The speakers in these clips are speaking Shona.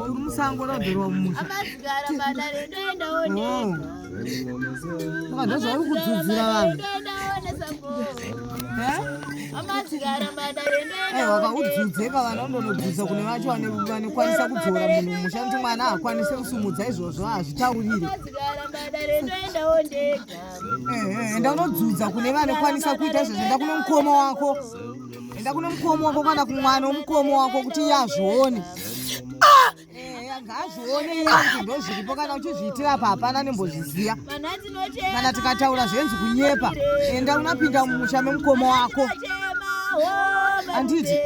Uri musango radhorwa mumusha. Saka ndozvauri kudzudzura vanhu. Aiwa kaudzudze ka vana undonodzudza kune vacho vanokwanisa kudzora munhu mumusha nekuti mwana haakwanise kusumudza izvozvo hazvitaurire. Enda unodzudza kune vanokwanisa kuita izvozvo enda kuno mukoma wako. Enda kuno mukoma wako kana kumwana womukoma wako kuti iye azvione. Ngaazvione iye kuti ndozviripo kana uchizviitira apa hapana nembozviziya. Kana tikataura zvenzi kunyepa, enda unopinda mumusha memukoma wako. Handiti?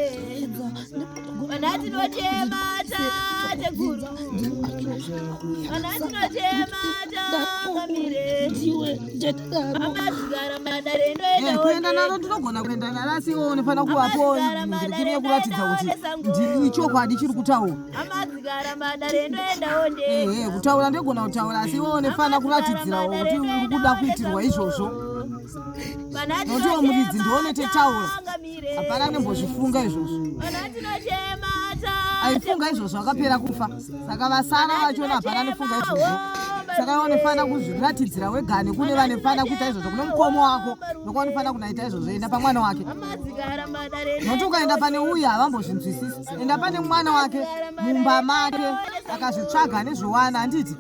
Kuenda naro ndinogona kuenda naro asi iwe unofanira kuvapo ndiri yekuratidza kuti ndiri chokwadi chiri kutaura. Ehe, kutaura ndogona kutaura asi iwe unofanira kuratidzira kuti uri kuda kuitirwa izvozvo. Nokuti iwe muridzi ndione tetaura, hapana nembozvifunga izvozvo. Aifunga izvozvo akapera kufa, saka vasara vachona hapana anofunga izvozvo. Saka iwe unofanira kuzviratidzira wega nekune vanofanira kuita izvozvo, kune mukoma wako ndokwanofanira kunaita izvozvo. Enda pamwana wake, nokuti ukaenda pane uya havambozvinzwisisi. Enda pane mwana wake mumba make akazvitsvaga nezvowana, handiti?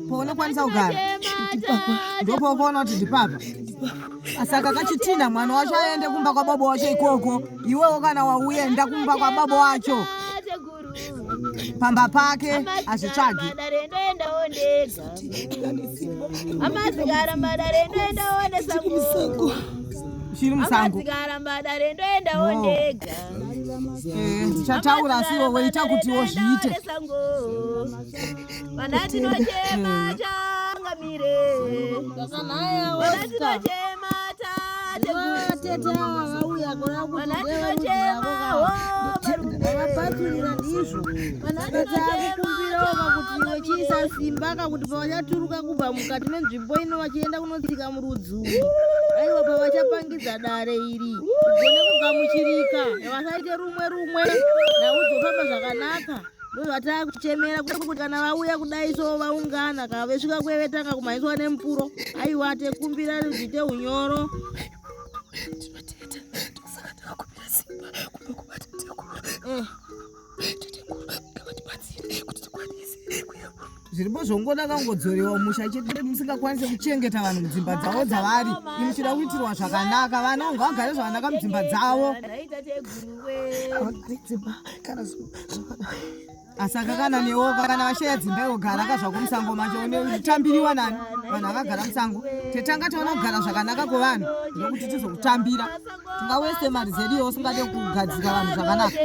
Paunokwanisa kugara ndopaukaona kuti ndipapa. Saka kachitina mwana wacho aende kumba kwababa wacho ikoko, iwewo kana wauya enda kumba kwababa wacho pamba pake azvitsvagi. Chiri musango. Tichataura asi iwe weita kuti wozviite. Vana tinochema changamire. Vana tinochema tate. Vana tinochema ho marume. Ndizvo saka takukumbirawo kuti iwe chiisa simba ka kuti pavachaturuka kubva mukati menzvimbo ino vachienda kunotsika murudzuri, aiwa, pavachapangidza dare iri rigone kugamuchirika, vasaite rumwe rumwe, nhau dzofamba zvakanaka. Ndozvatakuchemera kuti kana vauya kudai so vaungana, kana vesvika kwevetanga kumhanyiswa nemupuro, aiwa, tekumbira zviite unyoro. Tinoteta, ndosaka takakumbira simba kubva kumatateguru. Tateguru ngavatibatsire kuti tikwanise kuyamura. Zviripo zvongoda kangodzorewa musha chete, musingakwanisi kuchengeta vanhu mudzimba dzavo dzavari, imuchida kuitirwa zvakanaka. Vana ngavagare zvakanaka mudzimba dzavo. Havagari dzimba kana zvavana. Asaka kana newoka, kana vashaya dzimba, iwo gara kazvako musango macho, unotambiriwa nani? Vanhu vakagara musango, tetanga taona kugara zvakanaka kwevanhu, ndokuti tizokutambira. Tingaweste mari dzedu iwo usingade kugadzira vanhu zvakanaka.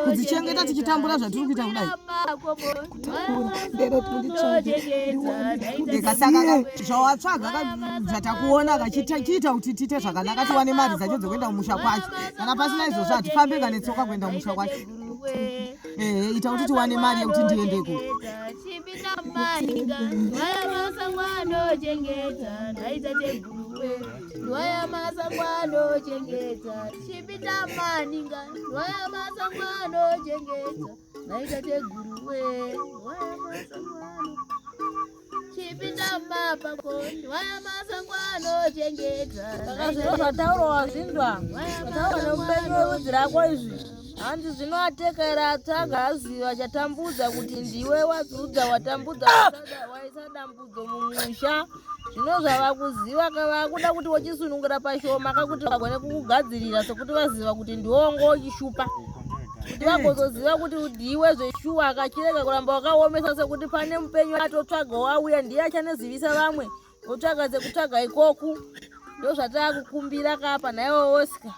Kudzichengeta tichitambura zvatiri kuita kudai. Kutambura ndera tunditsvage ndiwane. Eka, saka zvawatsvaga zvatakuona kachiita kuti tiite zvakanaka, tiwane mari dzacho dzekuenda kumusha kwacho. Kana pasina izvozvo, hatifambe kana netsoka kuenda kumusha kwacho. Ehe, ita kuti tiwane mari yekuti ndiendeko. Chipinda maninga waya masango anochengeta naitateguruwe, waya masango anochengeta. Chipinda maninga waya masango anochengeta naitateguruwe, waya masango ano chipinda mapako, waya masango anochengeta. Saka zvino zvataurwa wazvinzwa, zvataurwa neupenyu werudzi rako izvi, hanzi zvino atekera atsvaga aziva chatambudza kuti ndiwe wadzudza watambudza, waisa dambudzo mumusha. Zvino zvava kuziva kavakuda kuti wochisunungura pashoma kakuti vagone kukugadzirira, sekuti vaziva kuti ndiwe wonga uchishupa, kuti vagozoziva kuti ndiwe zveshuwa. Akachirega kuramba wakaomesa, sekuti pane mupenyu atotsvaga wauya, ndiye achanozivisa vamwe, votsvaga sekutsvaga ikoku. Ndo zvataakukumbira kapa naiwo Oscar.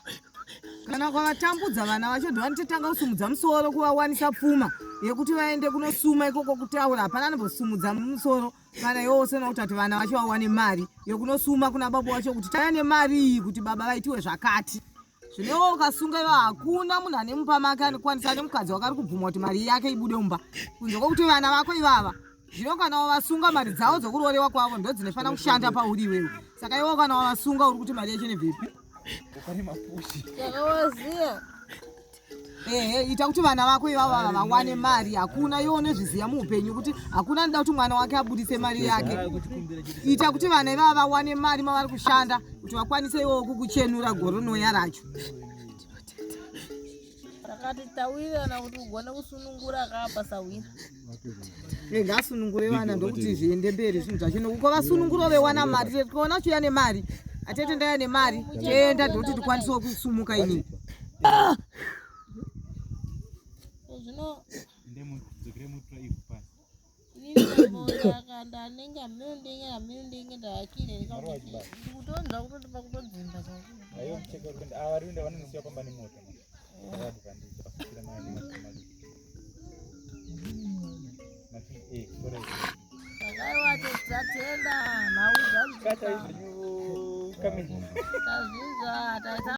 Kana kwavatambudza vana vacho, ndovanototanga kusumudza musoro kuvawanisa pfuma yekuti vaende kunosuma ikoko kutaura. Hapana anombosumudza musoro kana iwo usina kuti ati vana vacho vawane mari yekunosuma kuna baba vacho, kuti taya nemari iyi kuti baba vaitiwe zvakati. Zvinewo ukasunga ivo, hakuna munhu ane mumba make anokwanisa, ane mukadzi wakari kubvuma kuti mari yake ibude mumba, kunze kwokuti vana vako ivava. Zvino kana wavasunga, mari dzavo dzokurorewa kwavo ndo dzinofanira kushanda pauri iwewe. Saka iwo kana wavasunga, uri kuti mari yacho inebvepi? Saka waziya. Ehe, ita kuti vana vako ivavo ava vawane mari. Hakuna, iwe unozviziva muupenyu kuti hakuna anoda kuti mwana wake abudise mari yake. Ita kuti vana ivava vawane mari mavari kushanda, kuti vakwanise iwowo kukuchenura goronoya racho. Saka titawirirana kuti ugone kusunungura kapa sawira. Ngasunungure vana, ndokuti zviende mberi zvinhu zvacho. Nokuko vasunungura vewana mari, tikaona chiuya nemari, atete ndaya nemari, toenda, ndokuti tikwanisewo kusumuka inini. Zvino inini ndanenge hamino ndenge ndakire ndikutonzwa kutoti pakutodzimba. Avarinde vanonosiya pamba nemota advantage afukira mari. Saka aiwa, tatenda nhau dzanzwika, tazvinzwa taisa.